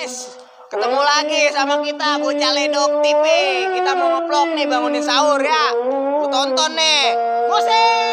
Ketemu lagi sama kita Bocah Ledok TV. Kita mau nge-vlog nih bangunin sahur ya. Lu tonton nih. Musik.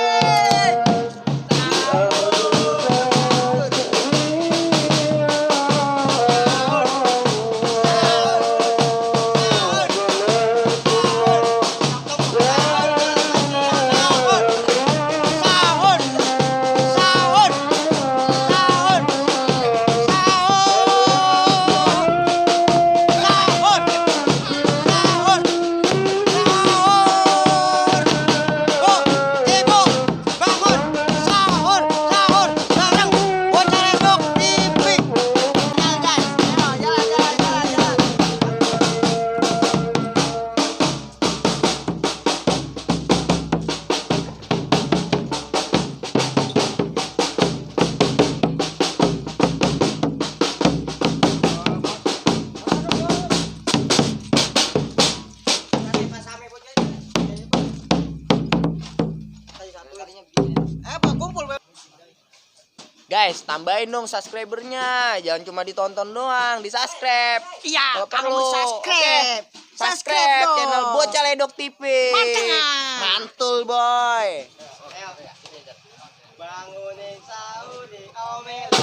Guys, tambahin dong subscribernya. Jangan cuma ditonton doang, di-subscribe. Iya, perlu subscribe. Okay. Subscribe dong. channel Bocah Ledok TV. Mantul, boy. Bangunin sahur di Omeli.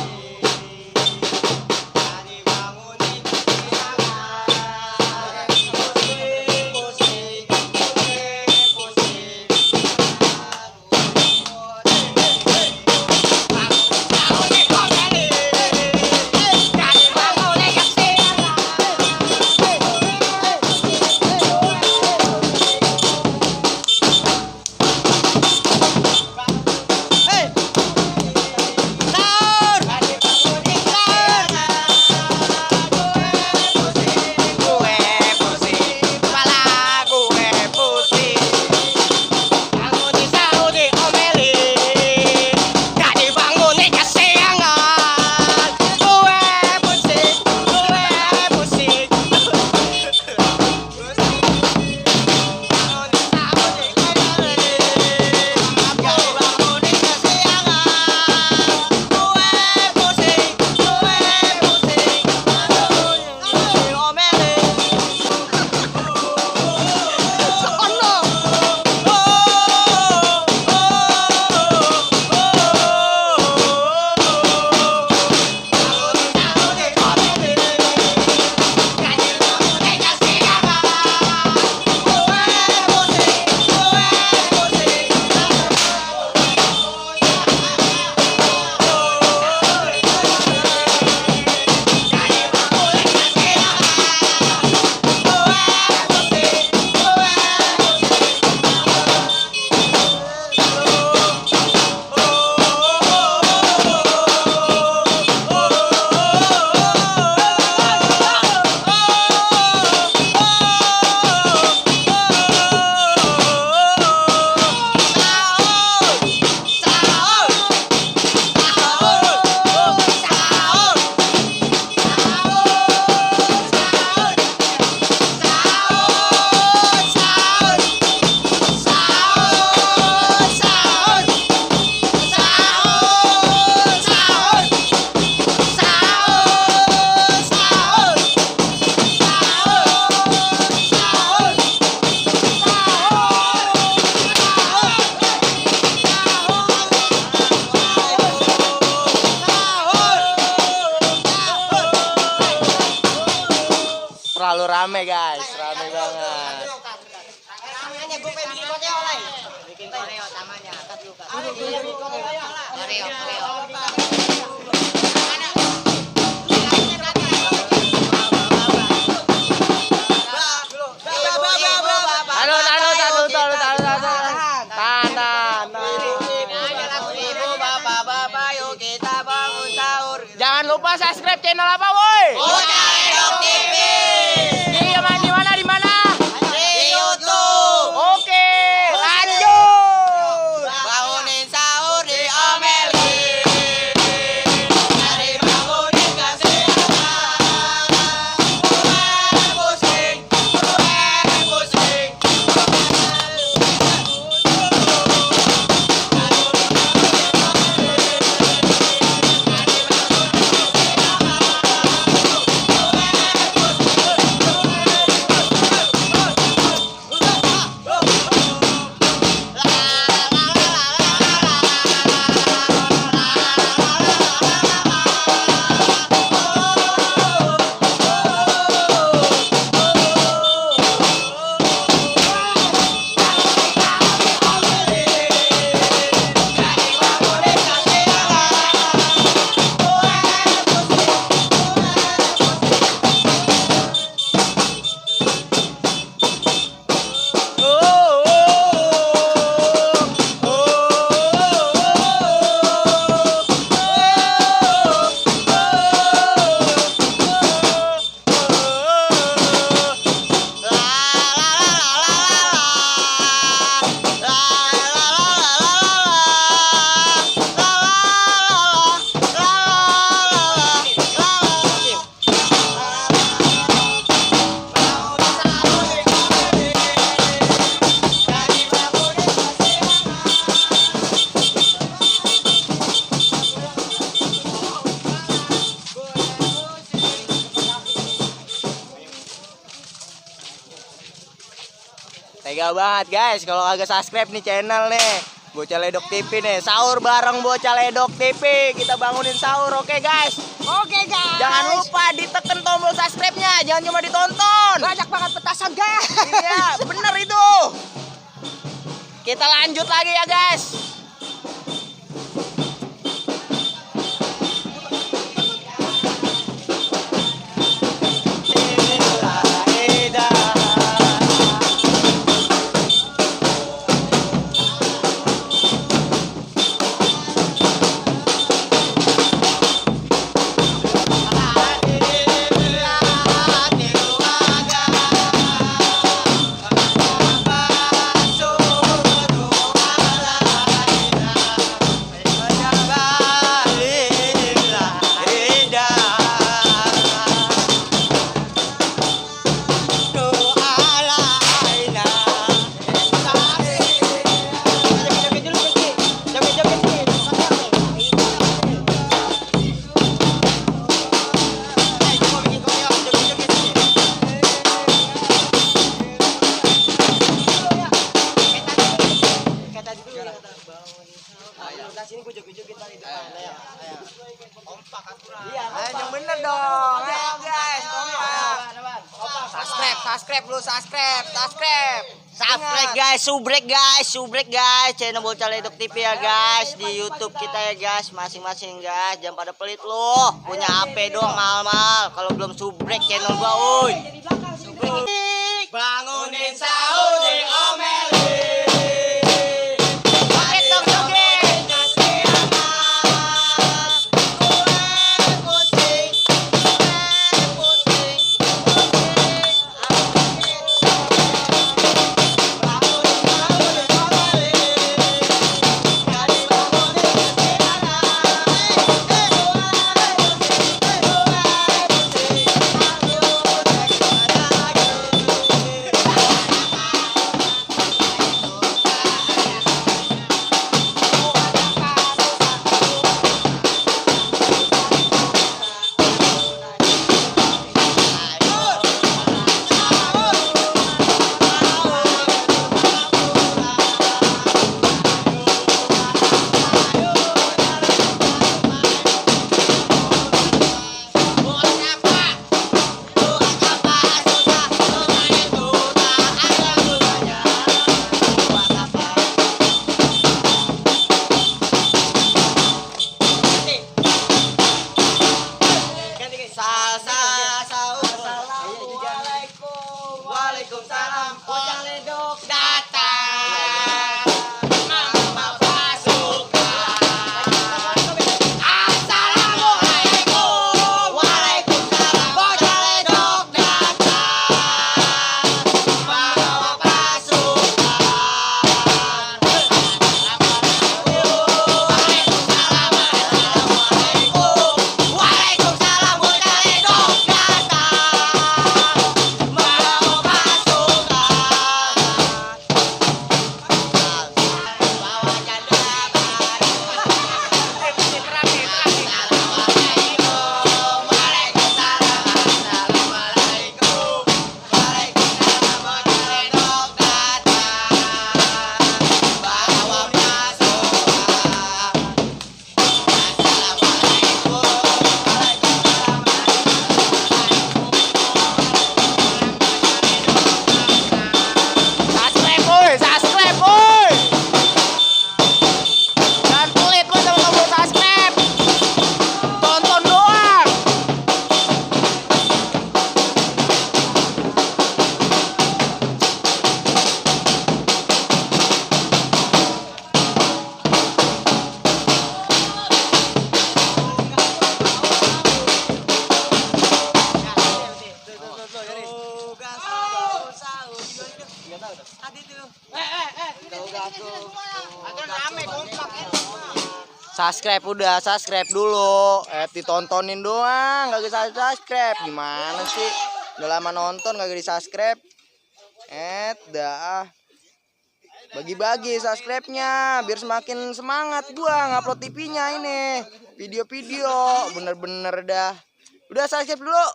Terlalu rame guys, rame banget. Namanya gue pengen bikin koreo lah. Bikin koreo tamanya. Kat lu Kak. Koreo. Jangan lupa subscribe channel apa, woi? Bocah Ledok TV. Di mana? Di mana? Di YouTube. Oke, lanjut. Bangunin sahur di Omeli. Dari bangunin kesiangan. Pusing. Tega banget guys kalau kagak subscribe nih channel nih. Bocah Ledok TV nih, sahur bareng Bocah Ledok TV. Kita bangunin sahur, oke guys? Oke guys. Jangan lupa ditekan tombol subscribe-nya, jangan cuma ditonton. Banyak banget petasan guys. Iya, bener itu. Kita lanjut lagi ya guys. Yang bener dong. Ayo guys, subscribe guys, subrek guys, channel Bocah Ledok TV ya guys, di YouTube kita ya guys, masing-masing guys. Jangan pada pelit loh, punya HP doang mal-mal. Kalau belum subrek channel gua, uy. Bangunin sahur di Omelin. Waalaikumsalam, Bocah Ledok datang. Mama pasukan. Assalamualaikum. Waalaikumsalam, Bocah Ledok datang. Mama pasukan. Assalamualaikum. Waalaikumsalam, Bocah Ledok datang. Subscribe udah, subscribe dulu. Ditontonin doang, gak bisa subscribe. Gimana sih? Udah lama nonton gak di subscribe. Dah. Bagi-bagi subscribe-nya biar semakin semangat gua ngupload TV-nya ini. Video-video bener-bener dah. Udah subscribe dulu.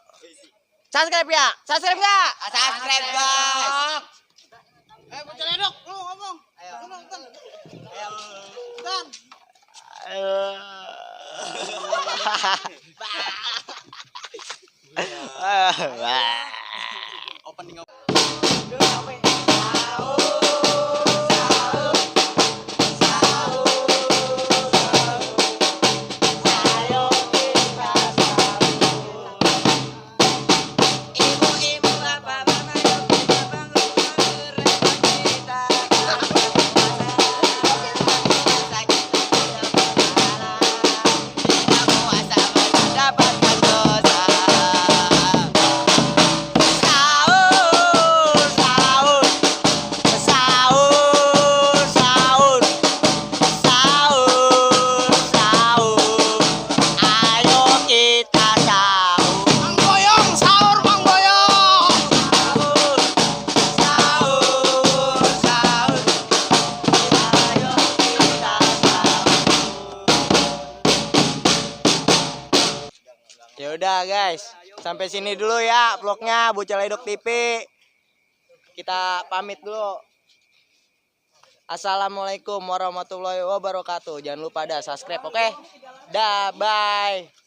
Subscribe ya? Subscribe enggak? Subscribe, guys. Bocah ledok, lu ngomong. Ayo. Dan. Opening Ya udah guys, sampai sini dulu ya vlognya Bocah Ledok TV. Kita pamit dulu. Assalamualaikum warahmatullahi wabarakatuh. Jangan lupa subscribe, oke? Dah, bye.